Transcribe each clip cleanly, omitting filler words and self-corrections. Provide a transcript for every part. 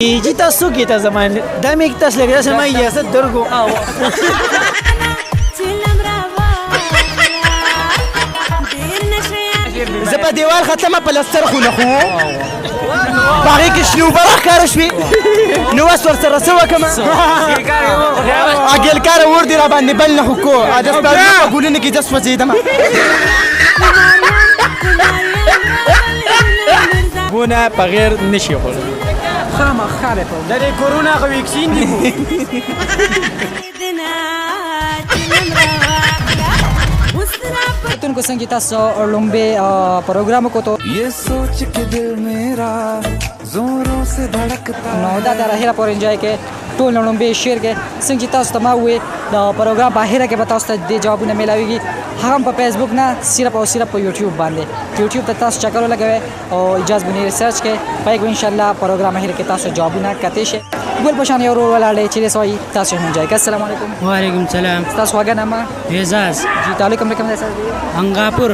جی تاسو کې ته زمان دا مې تاسو لګیا سم یې څه درګو او زه په دیوال ختمه په لستر خو نه خو باغې کې شنو اوبه راښکاره شوې نو اوس ورسره څه وکړم؟ اګلکاره اور دې راباندې بل نه خو کو د سپرلي په ګلونو کې زه سوځېدم. ګونه په غیر نشي خوړلی. خامخا به په د دې کورونا خو ویکسین دی. کتونکو څنګه تاسو لومبه پروګرام وکړو یہ سوچ کے دل میرا زوروں سے دھڑکتا. نو دا تر اخره پورې انجوای کې، ټول لومبه شیر کې. څنګه چې تاسو ته ما وې، د پروګرام په اخره کې به تاسو ته د جوابونه ملاويږي، هغه هم په فیسبوک نه، صرف او صرف په یوټیوب باندې. یوټیوب ته تاسو چکر ولګوئ او اجاز بنیر سرچ کې پای کې ان شاء الله پروګرام اخر کې تاسو جوابونه کتې شي. ګل پشان یو ورور ولاړ دی چې سوي تاسو هم انجوای کې. السلام علیکم. وعلیکم سلام. تاسو واګه نامه؟ اعزاز. جی، تعلق هم کوم ځای سره دی؟ انګاپور.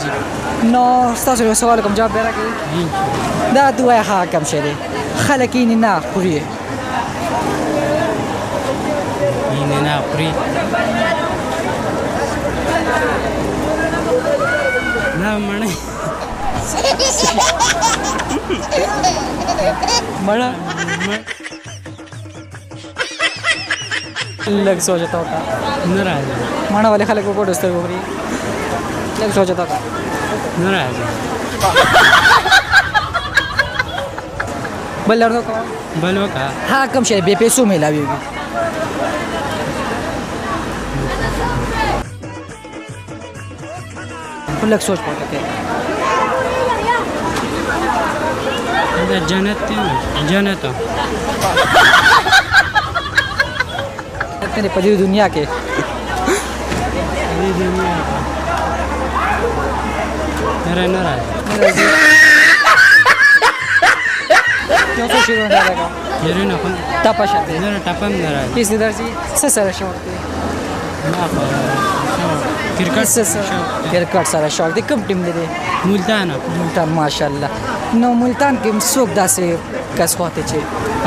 جی، نو تاسو یو سوال کوم، جواب به راکړئ. دا دوه ها کم شه دی خلک یې نه خوري؟ یې نه خوري نه مړه. مړه لږ سوچ ته وکړه. نه راځي. مړه ولې خلک په پټو سترګو خوري؟ لږ سوچ ته وکړه. نه راځي. بل لړ کوم؟ بل وکړه. ها کم شی بے پیسو میلاویږي؟ خو لږ سوچ پورته کړئ. دا جنت دی، جنت ته په دې دنیا کې. دې دنیا کې نه نه راځي. یو څه شیرونه لګا. شیرونه خو ټپه شته؟ نه، ټپه هم نه راځي. هیڅ نه درځي. څه سره شوق دی؟ ما خو کرکټ. څه سره؟ کرکټ سره شوق دی. کوم ټیم دی؟ ملتان. ملتان، ماشاءالله. نو ملتان کې څوک داسې کس خوښ چې؟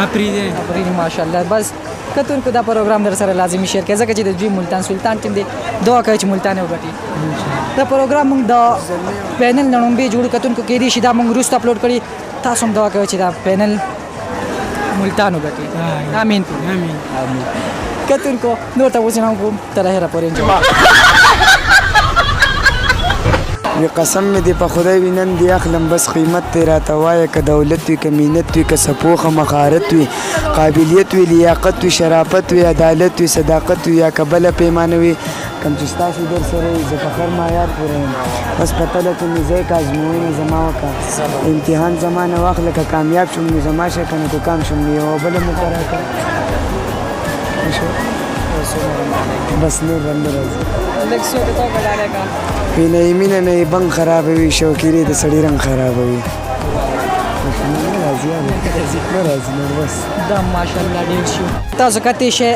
اپریدی. اپریدی، ماشاءالله. بس کتونکو دا پروګرام در سره لازمي شیر کړئ، ځکه چې د دوی ملتان سلطان ټیم دی. دعا کوي چې ملتان یې وګټي. دا پروګرام موږ د پینل نړمبې جوړ کتونکو کې دي چې دا موږ وروسته اپلوډ کړي. تاسو هم دعا کوئ چې دا پینل ملتان وګټي. امين امين امين. کتونکو نور ته اوس هم کوم تر هره پورې انجوای. وی قسم مې دې په خدای وي نن دې اخلم، بس قیمت دې راته وایه. که دولت وي، که مینت وي، که څه مهارت وي، قابلیت وي، لیاقت وي، شرافت وي، عدالت وي، صداقت وي، یا که بله پیمانه وي، کوم چې ستاسو در سره وي، زه په هر معیار پوره یم. بس په تله کې مې ځای که ازموینه زما وکړه، امتحان زما نه واخله. که کامیاب شوم نو زما شه، که نه کام شوم نو یوه بله موقع راکړه. بس نور رنده راځي. لږ سوچ ته وکړه کا. وینه یې مینه نه یې بنګ خرابوي، شوکیرې د سړي رنګ خرابوي. نه راځي، نه راځي نور بس. دا ماشاءالله ډېر شو. تاسو کتلی شئ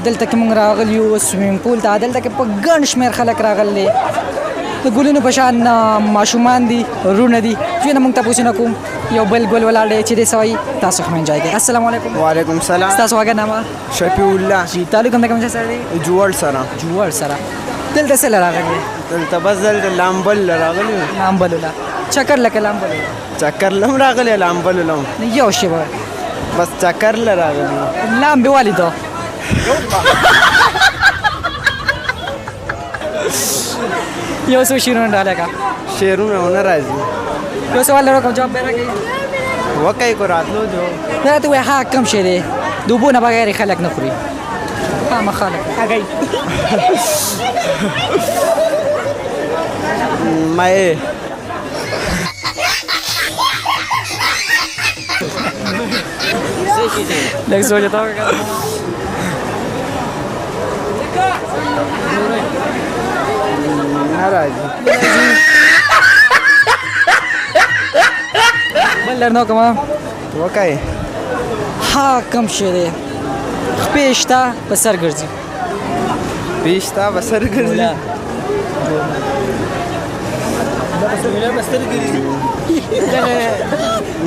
دلته کې مونږ راغلي یو سویمنګ پول ته. دلته کې په ګڼ شمېر خلک راغلي، د ګلونو په شان ماشومان دي، وروڼه دي. دوی نه مونږ تپوسونه کوم. یو بل ګل ولاړ دی چې دی څه وایي، تاسو هم انجوای کړئ. السلام علیکم. وعلیکم سلام. ستاسو واګه نامه؟ شفیع الله. جی، تعلق هم د کوم ځای سره دی؟ جوړ سره. جوړ سره. دلته څه له راغلي؟ دلته بس دلته لامبل راغلی. لامبلو له چکر لکه لامبلو؟ چکر لم راغلی، لامبلو لم. یو شی به بس چکر له راغلی. لامبې ولیدو. یو څو شعرونه ډالۍ کا. شعرونه ونه راځي. یو سوال لرو، کوم جواب به راکړئ؟ وکئ کو راتلو جو. دا ته وایې ها کوم شی دی د اوبو نه بغیر یې خلک نه خوري؟ خامخا خلک هګۍ. مې لږ سوچ ته وکړه. نه راځي. بل درنه کومه وکئ. ها کوم شی دی خپې شته په سر ګرځي؟ پیشتا بسر ګرځي.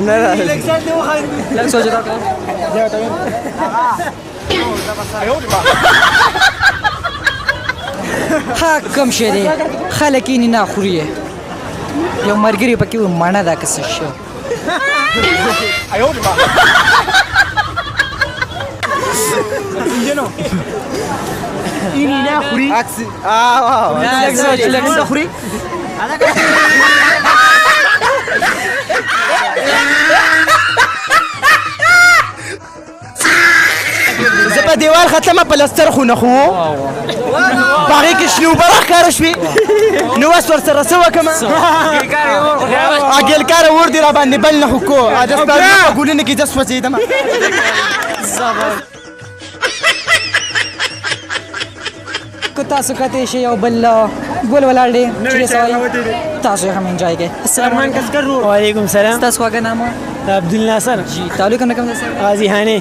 نه راځي. لږ سوچ وکړه. ها کوم شی دی خلک یې نه خوري؟ یو مرګري پکې وي، مڼه ده که څه شی؟ عکس اه لږ سوچ، لږ سوچ. خوري. زه په دیوال ختمه پلستر خو نه خو په هغې کې شنې اوبه راښکاره شوې، نو اوس ورسره څه وکړم؟ اګلکاره اور دې راباندې بل نه خو کو د سترګو په ګلونو کې زه سوځېدم. که تاسو کتلی شئ یو بل ګل ولاړ دی چې څه وایي، تاسو یې هم انجوای کړئ. السلام علیکم. وعلیکم سلام. ستاسو خواږه نامه؟ عبدالناصر. جی، تعلق هم کوم ځای سره؟ غازي خانې.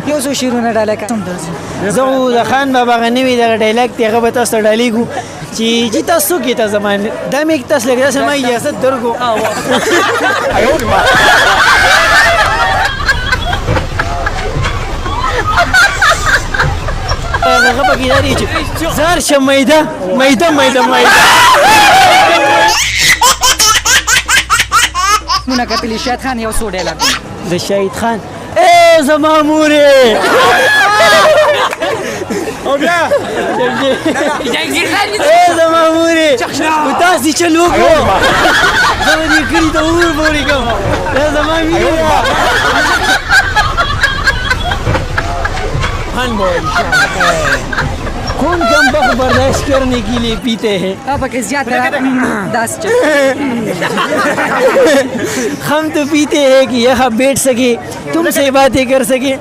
یو څو شعرونه ډالۍ کړه. زه خو د خان بابا هغه نوی دغه ډایلاګ دی، هغه به تاسو ته ډالېږو چې چې تاسو څوک یې، تاسو زما دا مې تاسو لږ داسې ما اجازه درکړو. هغه پکې دا دی چې زار شه میده میده میده میده. مونږ کتلی شاهد خان یو څو ډایلاګ. د شهید خان ای زما مورې او بیا ای زما مورې او تاسې چل وکړو، زه به دې کلي ته اور پورې کوم، دا زما مینه ده. خان بوئی کون کم بخت برداشت کرنے کے لیے پیتے ہیں. هغه پکې زیات داسې چل. ہم تو پیتے ہیں کہ یہاں بیٹھ سکے، تم سے باتیں کر سکے.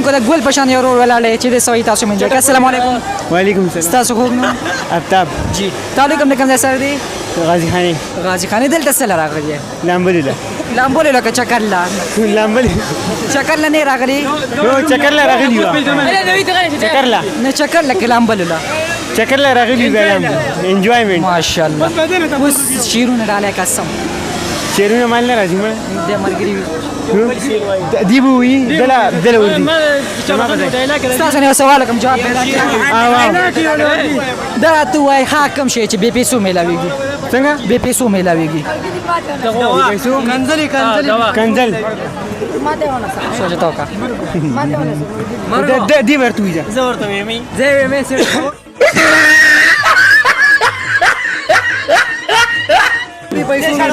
کو د ګل په شان یو ورور ولاړ دی چې د سوي، تاسو مونږ. السلام علیکم. وعلیکم سلام. ستاسو خوږ نوم؟ افتاب. جی، تعلق هم د کوم ځای سره دی؟ غازي خانې. غازي خانې. دلته څه له راغلی یې؟ لامبلې له. لامبولې لکه چکر له؟ لامبلې. چکر له نه راغلی؟ نو چکر له راغلی وه، چکر له. نه چکر له که لامبلو له؟ چکر له راغلی وه، انجوایمنټ. ماشاءالله. اوس شعرونه ډالۍ قسم. شعرونه مال نه راځي مړه. د ملګري وي. دی به وي دله دله ور دي. ستاسو نه یو سوال کوم، جواب پیدا کړئ. دا راته ووایئ، ها کوم شی چې بې پیسو میلاویږي؟ څنګه؟ بې پیسو میلاویږي. پیسو کنځلې کنځلې کنځل. سوچ ته وکړه. دی ورته وایي. زه ورته وایم.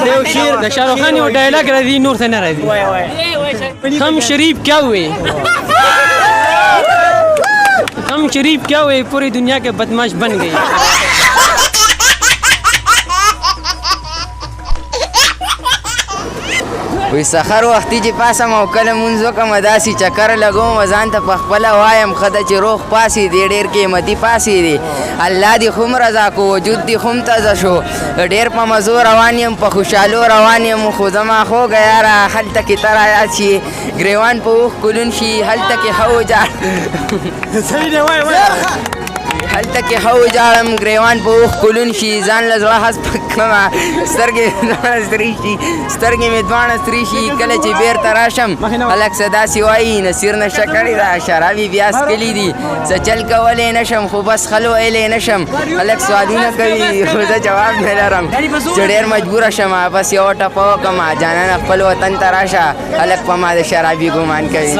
یو شعر د شاهرخ خان یو ډایلاګ راځي، نور څه نه راځي. हम शरीफ क्या हुए، हम शरीफ क्या हुए، पूरी दुनिया के बदमाश बन गए. وی سحر وختي چې پاسم او کله مونځ وکړم، داسې چکر لګوم، ځان ته په خپله وایم ښه ده چې روغ پاسې دی، ډېر قیمتي پاسې دی. الله دې هم رضا کو، وجود دې هم تازه شو. ډېر په مزو روان یم، په خوشحالو روان یم، خو زما خوږه یاره هلته کې ته رایاد شي، ګریوان په اوښ کلون شي، هلته کې ښه وجاړ، هلته کې ښه وژاړم، ګریوان په اوښ کلون شي، ځان له زړه هس پک کړم، سترګې مې دواړه سرې شي، سترګې مې دواړه سرې شي. کله چې بېرته راشم خلک څه داسې وایي، نصیر نشه کړې ده، شراب یې بیا څکلي دي، څه چل کولی نه شم، خو بس خل ویلی نه شم. خلک سوالونه کوي خو زه جواب نه لرم، چې ډېر مجبوره شم بس یوه ټپه وکړم، جانانه خپل وطن ته راشه، خلک په ما د شرابي ګمان کوي.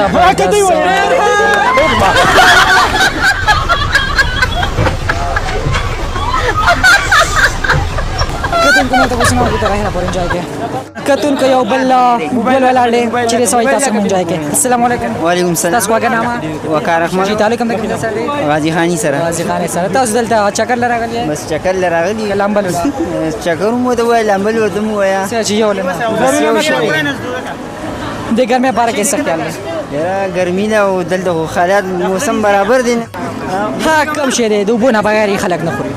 کتونکو ماته اوس نو تر اخره پورې انجوای کړئ. کتونکو یو بل ګل ولاړ دی چې د سوي، تاسو هم انجوای کړئ. السلام علیکم. وعلیکم السلام. تاسو خواږه نامه؟ وقار احمد. جی، تعلق هم د کوم ځای سره دی؟ غازي خاني سره. غازي خاني سره. تاسو دلته چکر له راغلي یئ؟ بس چکر له راغلي. لامبل؟ چکر مو ته وایي، لامبل ورته مو وایه. څه چې یو لنه بس یو شی. د ګرمۍ باره کې څه خیال دی؟ یاره ګرمي ده او دلته خو حالات موسم برابر دی. ها کوم شی دی د اوبو نه بغیر یې خلک نه خوري؟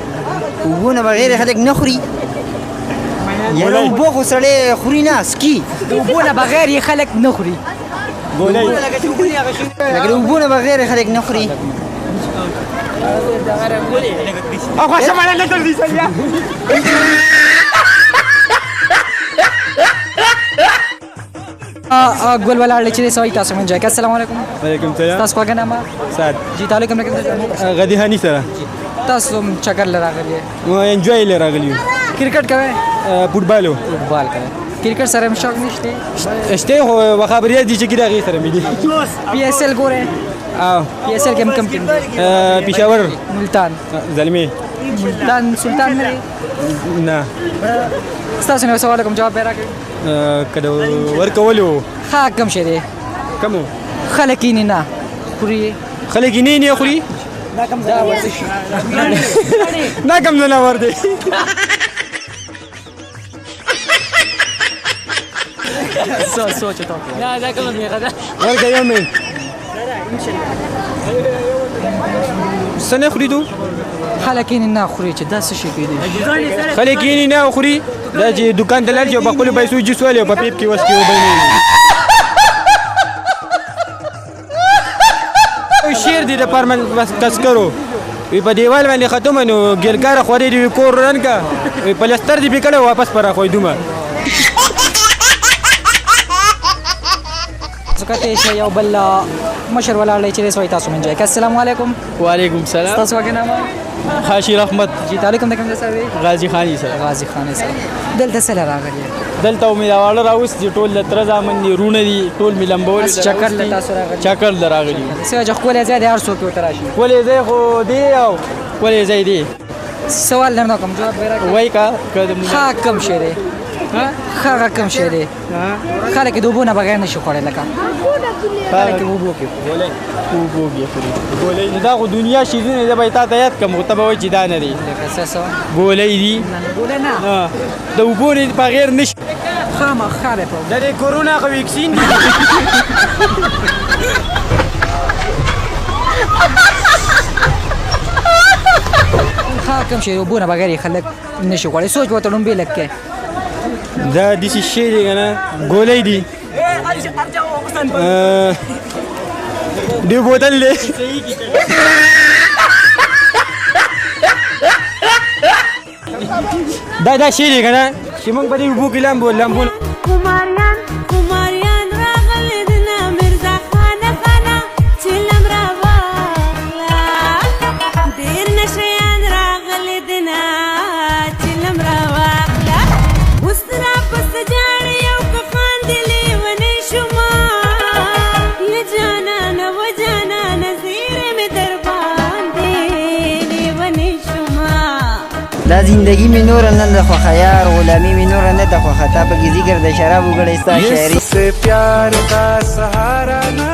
اوبو نه بغیر خلک نه خوري؟ یاره اوبه خو سړی خوري نه، څکي. د اوبو نه بغیر یې خلک نه خوري. لکه د اوبو نه بغیر خلک نه خوري. او خو مړه نه تل دي سړیا. ګل ولاړ چې سوي تاسو مونږ ځای. السلام علیکم. وعلیکم السلام. تاسو خوږه نامه؟ سعد. جی تعلق کوم غدي هاني سره. تاسو چکر لراغلی؟ مو انجوای لراغلی. کرکټ کوي؟ فوټبال. فوټبال کوي. کرکټ سره هم شوق نشته؟ شته خو خبرې دي چې کیږي هغې سره مې دي. پی اس ال ګوره؟ او پی اس ال کې هم کوم ټیم دی؟ پېښور. ملتان. زلمی. ملتان سلطان نه دی؟ نه. ستاسو نه سوال کوم جواب به راکړئ. که د ورکولو. ښه کوم شی دی؟ کوم؟ خلک یې نه خوري. خلک یې نه خوري؟ دا کوم ځناور دی؟ سوچ ته نه دا کومه میغه ده؟ ورکه یو منټ. څه نه خوري تو؟ خلک یې نه خوري چې دا څه شی کېدای شي؟ خلک یې نه خوري دا چې دکان ته لاړ شي او په خپلو پیسو جوس والي او په پیپ کې وڅکي اوبه یې. شعر دی د پرمن تذکرو وی په دیوال باندې ختمه نو ګلکاره خورې دی کور وران کا وی پلستر دی پې کړی واپس پر راخوی دومه. زکاته شي یو بل مشر ولاړ دی چې سوي تاسو مونږ ځای. السلام علیکم. وعلیکم السلام. تاسو وګه نامه؟ خاشي رحمت. جی تعلق کوم د کوم ځای سره دی؟ غازي خان سره. غازي خان سره. دلته څه راغلی؟ دلته مې دا واړه راوستي ټول د تره زامن دي وروڼه دي ټول مې لمبولي. چکر له تاسو راغلي؟ چکر له راغلي. څه وجه ښکلی ځای دی هر څوک ورته راشي. ښکلی ځای خو دی او ښکلی ځای دی. سوال درنه کوم جواب به راکړئ. وایي که که د ښه کوم شی دی؟ ښه هغه کوم شی دی؟ خلک یې د اوبو نه بغیر نه شي خوړی لکه خلک یې اوبو کې اوبو کې خوري. نو دا خو دنیا شیزونه زه به یې تا ته یاد کړم خو ته به وایې چې دا نه دی. لکه څه؟ ګولۍ دي. ګولۍ نه د اوبو نه بغیر نه شي. خامخا به په د دې کورونا خو ویکسین دی. ښه کوم شی اوبو نه بغیر یې خلک نه شي خوړی؟ سوچ ورته ړومبی لږ کې. دا داسې شی دی که نه ګولۍ دي. ډېر بوتل دی. دا دا شی دی که نه چې موږ په دې اوبو کې لامبو لامبو. کوماریان کوماریان راغلي دي نه میرزا خانه خانه چلم راواخله ډېر نشیان راغلي دي نه چلم راواخله اوس راپسې ژاړي او که خاندي لیونی شومه یا جانانه و جانانه زیری مې در باندې لیونی شومه. دا زندگی مې نوره نه ده خوښه یار غلامي مې نوره نه ده خوښه تا پکې ذکر د شرابو کړی ستا شاعري. سے پیار کا سہارا نہ